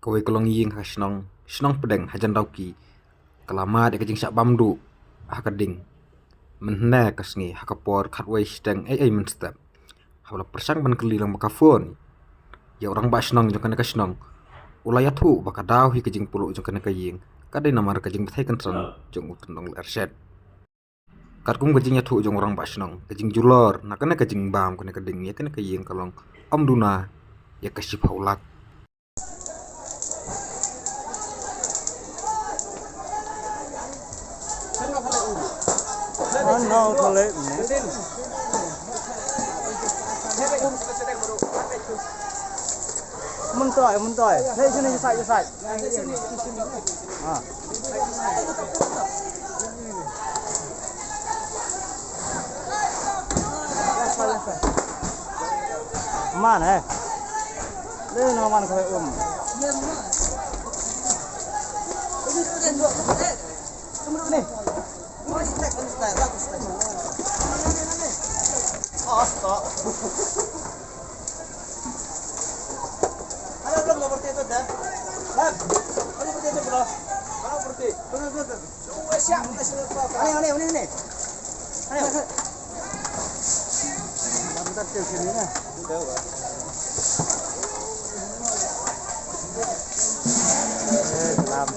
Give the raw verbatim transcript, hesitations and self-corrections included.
Kawei ka longïing ha shnong, shnong Pdeng ha Jandauki, ka la mad ïa ka jingshah bam duh ha ka ding mynhynne ka sngi ha ka por khatwei shiteng ei ei mynstep. Haba la pyrshang ban kylli lang bad ka phone ïa u rangbah shnong jong kane ka shnong, u la ïathuh ba ka daw hi ka jingpluh jong kane ka ïing ka dei namar ka jingbthei kynsan jong u Tyndong Lyer Shet. Katkum ka jingïathuh jong u rangbah shnong, ka jingjulor na kane ka jingbam kane ka ding ïa kane ka ïing ka long ym duna ïa ka shiphew lak. Mun toi, mun toi. Hei, sini, side, side. Ah. Man, eh. Dei na man ko um. Ni. Oh, stop. Ano, bro, no, berhenti tu, dah. Bang, ano, berhenti tu, bro. Ano, berhenti. Tuh, tuh, tuh, tuh. Ano, ano, ano, ano. Ano. Dah, bentar, sini, sini, nah. Udah, Bang. Eh, salam.